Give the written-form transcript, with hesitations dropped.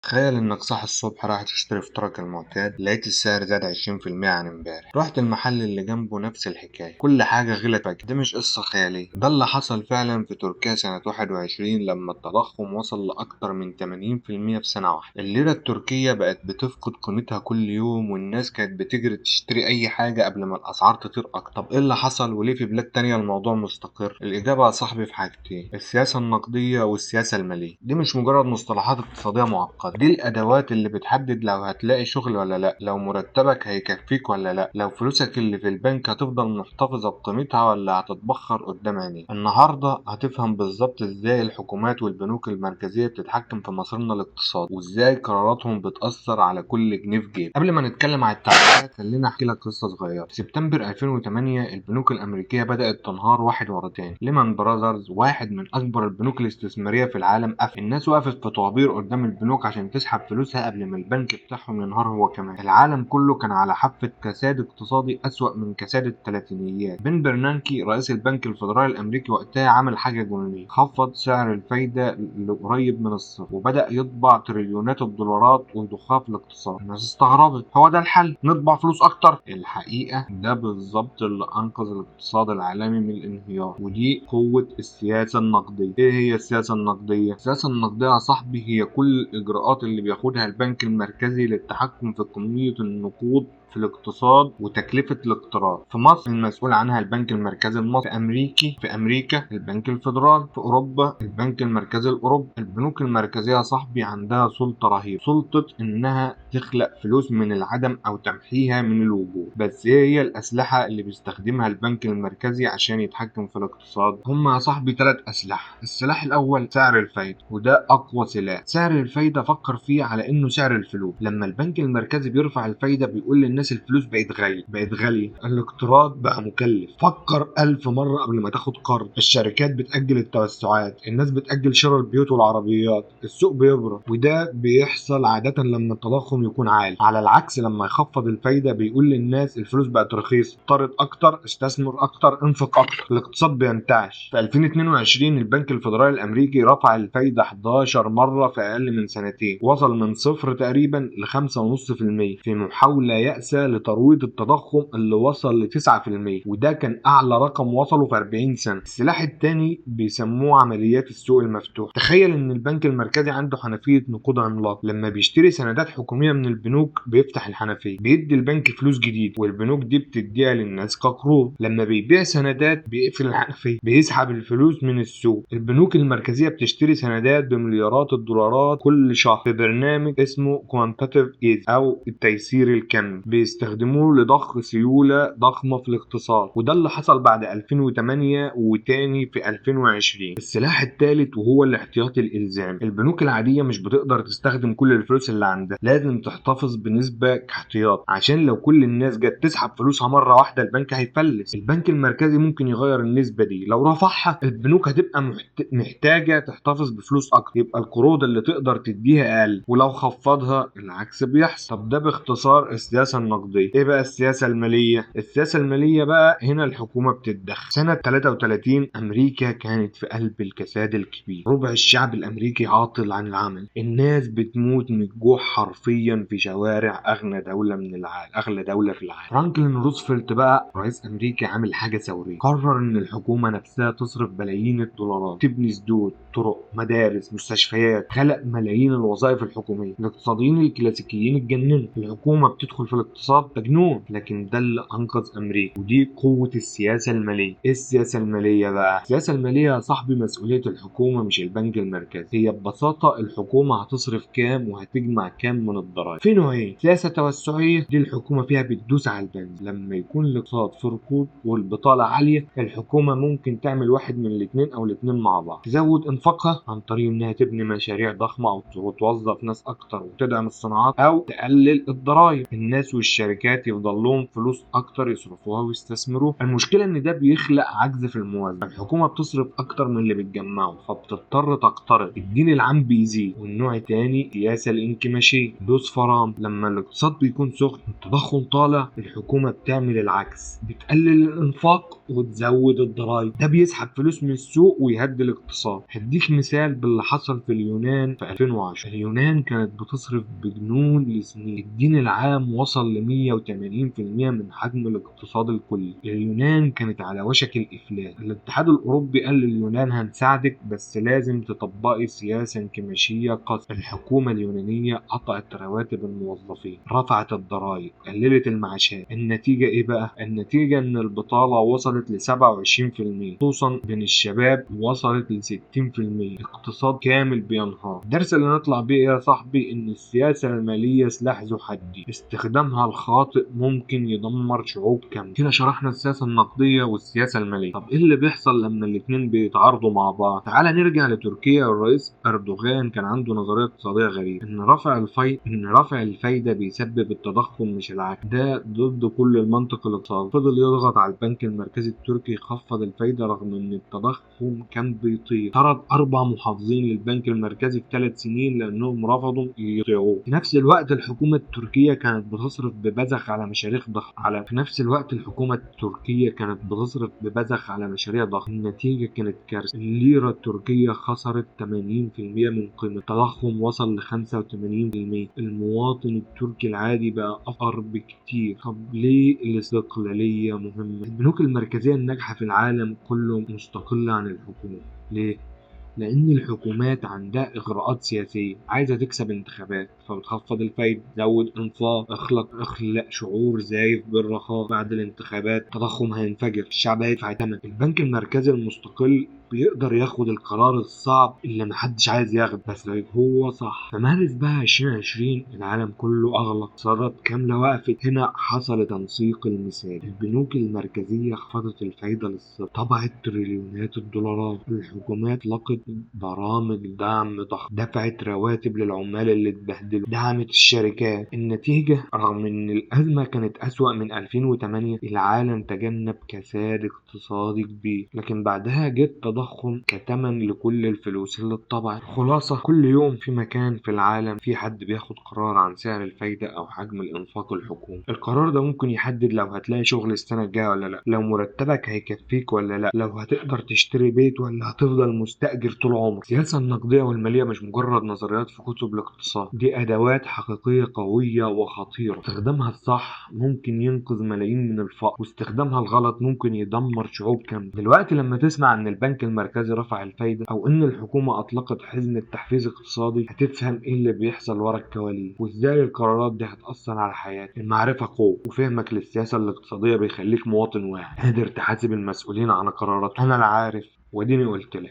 تخيل انك صاحي الصبح رايح تشتري فطارك المعتاد، لقيت السعر زاد 20% عن امبارح. رحت المحل اللي جنبه نفس الحكاية، كل حاجة غلت فجأة. ده مش قصة خيالية، ده اللي حصل فعلا في تركيا سنة 21 لما التضخم وصل لأكتر من 80% في سنة واحدة. الليرة التركية بقت بتفقد قيمتها كل يوم، والناس كانت بتجري تشتري أي حاجة قبل ما الأسعار تطير أكتر. طب إيه اللي حصل وليه في بلاد تانية الموضوع مستقر؟ الإجابة يا صاحبي في حاجتين: السياسة النقدية والسياسة المالية. دي مش مجرد مصطلحات اقتصادية معقدة، دي الأدوات اللي بتحدد لو هتلاقي شغل ولا لأ، لو مرتبك هيكفيك ولا لأ، لو فلوسك اللي في البنك هتفضل محتفظة بقيمتها ولا هتتبخر قدام عينيك. النهاردة هتفهم بالظبط ازاي الحكومات والبنوك المركزية بتتحكم في مصيرنا الاقتصادي، وازاي قراراتهم بتأثر على كل جنيه في جيب. قبل ما نتكلم عن التعديلات خلينا احكي لك قصة صغيرة. في سبتمبر 2008 البنوك الأمريكية بدأت تنهار واحد ورا تاني. ليمان براذرز واحد من أكبر البنوك الاستثمارية في العالم قفل. الناس وقفت في طوابير قدام البنوك عشان تسحب فلوسها قبل ما البنك بتاعهم ينهار هو كمان. العالم كله كان على حافة كساد اقتصادي أسوأ من كساد الثلاثينيات. بن برنانكي رئيس البنك الفيدرالي الأمريكي وقتها عمل حاجة جنونية، خفض سعر الفايدة لقريب من الصفر وبدأ يطبع تريليونات الدولارات ويضخها في الاقتصاد. الناس استغربت، هو ده الحل؟ نطبع فلوس أكتر؟ الحقيقة ده بالظبط اللي أنقذ الاقتصاد العالمي من الانهيار، ودي قوة السياسة النقدية. إيه هي السياسة النقدية؟ السياسة النقدية يا صاحبي هي كل الإجراءات اللي بياخدها البنك المركزي للتحكم في كمية النقود في الاقتصاد وتكلفة الاقتراض. في مصر المسؤول عنها البنك المركزي المصري، في أمريكا البنك الفيدرالي، في أوروبا البنك المركزي الأوروبي. البنوك المركزية يا صاحبي عندها سلطة رهيبة، سلطة إنها تخلق فلوس من العدم أو تمحيها من الوجود. بس إيه هي الأسلحة اللي بيستخدمها البنك المركزي عشان يتحكم في الاقتصاد؟ هم يا صاحبي 3 أسلحة. السلاح الأول سعر الفايدة، وده أقوى سلاح. سعر الفايدة فكر فيه على إنه سعر الفلوس. لما البنك المركزي بيرفع الفايدة بيقول للناس الفلوس بقت غالية، الاقتراض بقى مكلف. فكر 1000 مرة قبل ما تاخد قرض. الشركات بتأجل التوسعات، الناس بتأجل شراء البيوت والعربيات، السوق بيبرد، وده بيحصل عادة لما التضخم يكون عالي. على العكس لما يخفض الفايدة بيقول للناس الفلوس بقت رخيصة، اقترض أكتر، استثمر أكتر، انفق أكتر، الاقتصاد بينتعش. في 2022 البنك الفيدرالي الأمريكي رفع الفايدة 11 مرة في أقل من سنتين، وصل من 0 تقريبا ل 5.5% في محاولة يأسة لترويض التضخم اللي وصل ل 9%، وده كان أعلى رقم وصله في 40 سنة. السلاح الثاني بيسموه عمليات السوق المفتوح. تخيل إن البنك المركزي عنده حنفية نقود عملاق، لما بيشتري سندات حكومية من البنوك بيفتح الحنفية، بيدي البنك فلوس جديد والبنوك دي بتديها للناس كقروض. لما بيبيع سندات بيقفل الحنفية، بيسحب الفلوس من السوق. البنوك المركزية بتشتري سندات بمليارات الدولارات كل شهر في برنامج اسمه Quantitative Easing أو التيسير الكمي، بيستخدموه لضخ سيولة ضخمة في الاقتصاد، وده اللي حصل بعد 2008 وتاني في 2020. السلاح الثالث وهو الاحتياطي الإلزامي. البنوك العادية مش بتقدر تستخدم كل الفلوس اللي عندها، لازم تحتفظ بنسبة كاحتياط، عشان لو كل الناس جت تسحب فلوسها مرة واحدة البنك هيفلس. البنك المركزي ممكن يغير النسبة دي، لو رفعها البنوك هتبقى محتاجة تحتفظ بفلوس أكتر، يبقى القروض اللي تقدر تديها أقل، ولو خفضها العكس بيحصل. طب ده باختصار السياسة النقدية. ايه بقى السياسة المالية؟ السياسة المالية بقى هنا الحكومة بتتدخل. سنة 33 أمريكا كانت في قلب الكساد الكبير، ربع الشعب الأمريكي عاطل عن العمل، الناس بتموت من الجوع حرفيا في شوارع أغنى دولة من العالم، أغلى دولة في العالم. فرانكلين روزفلت بقى رئيس أمريكا عامل حاجة ثورية، قرر إن الحكومة نفسها تصرف بلايين الدولارات تبني سدود، طرق، مدارس، مستشفيات، خلق ملايين الوظائف الحكومية. الاقتصاديين الكلاسيكيين اتجننوا، الحكومة بتدخل في الاقتصاد مجنون، لكن ده اللي أنقذ أمريكا، ودي قوة السياسة المالية. إيه السياسة المالية بقى؟ السياسة المالية يا صاحبي مسؤولية الحكومة مش البنك المركزي. هي ببساطة الحكومة هتصرف كام وهتجمع كام من الضرائب. في نوعين: سياسة توسعية، دي الحكومة فيها بتدوس على البنزين. لما يكون الاقتصاد في ركود والبطالة عالية الحكومة ممكن تعمل واحد من الاثنين أو الاثنين مع بعض، تزود انفاقها عن طريق إنها تبني مشاريع ضخمة أو توظف ناس أكتر وتدعم الصناعات، أو تقلل الضرائب، الناس والشركات يفضل لهم فلوس اكتر يصرفوها ويستثمروها. المشكلة ان ده بيخلق عجز في الموازنة، الحكومة بتصرف اكتر من اللي بتجمعه فبتضطر تقترض، الدين العام بيزيد. والنوع الثاني السياسة الانكماشيه، دوس فرام. لما الاقتصاد بيكون سخن التضخم طالع الحكومة بتعمل العكس، بتقلل الانفاق وتزود الضرايب. ده بيسحب فلوس من السوق ويهدي الاقتصاد. هديك مثال باللي حصل في اليونان في 2010. اليونان كانت بتصرف بجنون لسنين، الدين العام وصل ل 180% من حجم الاقتصاد الكلي. اليونان كانت على وشك الإفلاس. الاتحاد الأوروبي قال لليونان هنساعدك بس لازم تطبقي سياسة انكماشية قاسية. الحكومة اليونانية قطعت رواتب الموظفين، رفعت الضرائب، قللت المعاشات. النتيجة إيه بقى؟ النتيجة إن البطالة وصلت ل 27%، خصوصا بين الشباب وصلت ل 60%. اقتصاد كامل بينهار. الدرس اللي نطلع بيه يا صاحبي إن السياسة المالية سلاح ذو حدين، استخدامها الخاطئ ممكن يدمر شعوب كاملة. هنا شرحنا السياسة النقدية والسياسة المالية. طب إيه اللي بيحصل لما الاتنين بيتعارضوا مع بعض؟ تعال نرجع لتركيا. الرئيس أردوغان كان عنده نظرية اقتصادية غريبة، إن رفع الفايدة بيسبب التضخم مش العكس. ده ضد كل المنطق الاقتصادي. فضل يضغط على البنك المركزي التركي يخفض الفايدة رغم إن التضخم كان بيطير. طرد 4 محافظين للبنك المركزي في 3 سنين لأنهم رفضوا يطيعوه. في نفس الوقت الحكومة التركية كانت بتصرف ببذخ على مشاريع ضخمة. النتيجة كانت كارثة. الليرة التركية خسرت 80% من قيمتها، التضخم وصل ل 85%. المواطن التركي العادي بقى أفقر بكتير. طب ليه الاستقلالية مهمة؟ البنوك المركزية الناجحة في العالم كله مستقلة عن الحكومة. ليه؟ لأن الحكومات عندها إغراءات سياسية، عايزة تكسب انتخابات، فبتخفض الفايدة، تزود إنفاق، اخلق شعور زايف بالرخاء. بعد الانتخابات التضخم هينفجر، الشعب هيدفع ثمن. البنك المركزي المستقل بيقدر ياخد القرار الصعب اللي محدش عايز ياخده، بس هو صح. فمارس بقى 2020 العالم كله أغلق، اقتصادات كاملة وقفت. هنا حصل تنسيق المثال. البنوك المركزية خفضت الفايدة للصفر، طبعت تريليونات الدولارات، الحكومات لقت برامج دعم ضخم، دفعت رواتب للعمال اللي اتبهدلوا، دعمت الشركات. النتيجة رغم ان الأزمة كانت أسوأ من 2008، العالم تجنب كساد اقتصادي كبير، لكن بعدها جت تضخم كتمن لكل الفلوس اللي اتطبعت. خلاصة، كل يوم في مكان في العالم في حد بياخد قرار عن سعر الفايدة أو حجم الإنفاق الحكومي. القرار ده ممكن يحدد لو هتلاقي شغل السنة الجاية ولا لا، لو مرتبك هيكفيك ولا لا، لو هتقدر تشتري بيت ولا هتفضل مستأجر طول عمرك. السياسة النقدية والمالية مش مجرد نظريات في كتب الاقتصاد، دي أدوات حقيقية قوية وخطيرة. استخدامها الصح ممكن ينقذ ملايين من الفقر، واستخدامها الغلط ممكن يدمر شعوب كاملة. دلوقتي لما تسمع ان البنك المركزي رفع الفايدة أو ان الحكومة أطلقت حزمة تحفيز اقتصادي، هتفهم ايه اللي بيحصل ورا الكواليس وازاي القرارات دي هتأثر على حياتك. المعرفة قوة، وفهمك للسياسة الاقتصادية بيخليك مواطن واعي قادر تحاسب المسؤولين عن قراراتهم. أنا العارف وديني قلت لك.